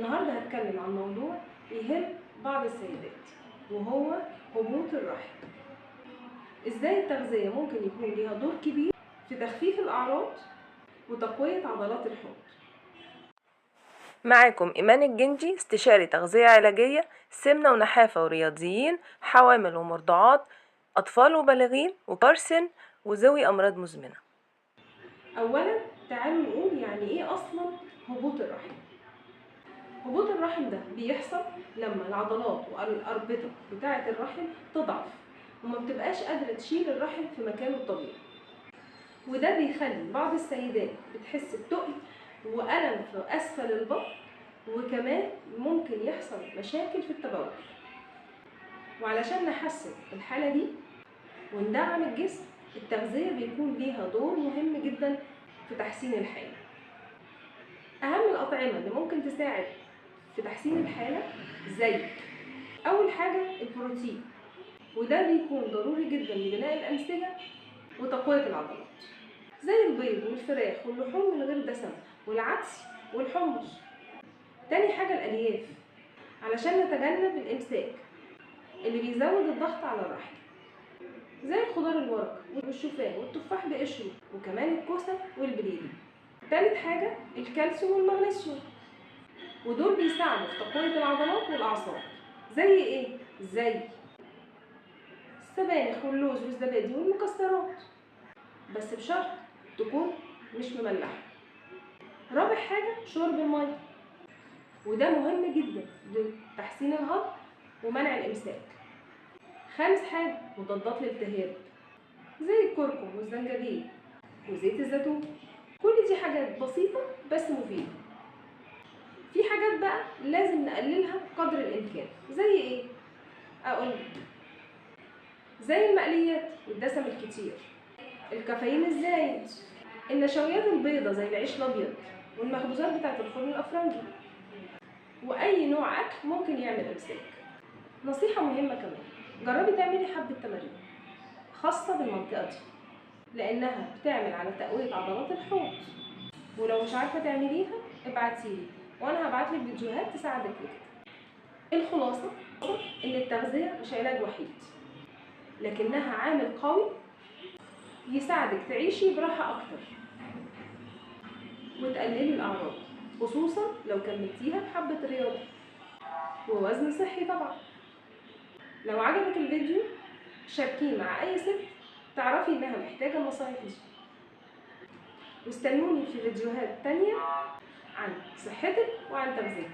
النهاردة هتكلم عن موضوع يهم بعض السيدات، وهو هبوط الرحم. ازاي التغذية ممكن يكون ليها دور كبير في تخفيف الأعراض وتقوية عضلات الحوض. معاكم إيمان الجندي، استشاري تغذية علاجية، سمنة ونحافة ورياضيين، حوامل ومرضعات، أطفال وبالغين وكبار سن وذوي أمراض مزمنة. أولا تعالوا نقول يعني إيه أصلا هبوط الرحم. هبوط الرحم ده بيحصل لما العضلات والأربطة بتاعة الرحم تضعف وما بتبقاش قادرة تشيل الرحم في مكانه الطبيعي، وده بيخلي بعض السيدات بتحس بتقل وألم في أسفل البطن، وكمان ممكن يحصل مشاكل في التبول. وعلشان نحسن الحالة دي وندعم الجسم، التغذية بيكون ليها دور مهم جدا في تحسين الحالة. أهم الأطعمة اللي ممكن تساعد في تحسين الحالة زي أول حاجة البروتين، وده بيكون ضروري جدا لبناء الأنسجة وتقوية العضلات، زي البيض والفراخ واللحوم من غير دسم والعدس والحمص. تاني حاجة الألياف، علشان نتجنب الإمساك اللي بيزود الضغط على الرحم، زي الخضار الورق والشوفان والتفاح بقشره، وكمان الكوسة والبليلة. تالت حاجة الكالسيوم والمغنيسيوم، ودول بيساعدوا في تقوية العضلات والأعصاب، زي إيه؟ زي السبانخ واللوز والزبادي والمكسرات، بس بشرط تكون مش مملحة. رابع حاجة شرب المية، وده مهم جدا لتحسين الهضم ومنع الإمساك. خامس حاجة مضادات الالتهاب، زي الكركم والزنجبيل وزيت الزيتون. كل دي حاجات بسيطة بس مفيدة. في حاجات بقى لازم نقللها قدر الإمكان، زي إيه؟ أقول زي المقليات والدسم الكتير، الكافيين الزايد، النشويات البيضة زي العيش الأبيض والمخبوزات بتاعة الفرن الأفرنجي، وأي نوع أكل ممكن يعمل إمساك. نصيحة مهمة كمان، جربي تعملي حبة تمارين خاصة بالمنطقة دي، لأنها بتعمل على تقوية عضلات الحوض. ولو مش عارفة تعمليها ابعتيلي وأنا هبعتلك فيديوهات تساعدك لكده. الخلاصة إن التغذية مش علاج وحيد، لكنها عامل قوي يساعدك تعيشي براحة أكتر وتقللي الأعراض، خصوصا لو كملتيها بحبة رياضة ووزن صحي طبعا. لو عجبك الفيديو شاركيه مع أي ست تعرفي إنها محتاجة النصايح دي، واستنوني في فيديوهات تانية عن صحتك وعن تغذيتك.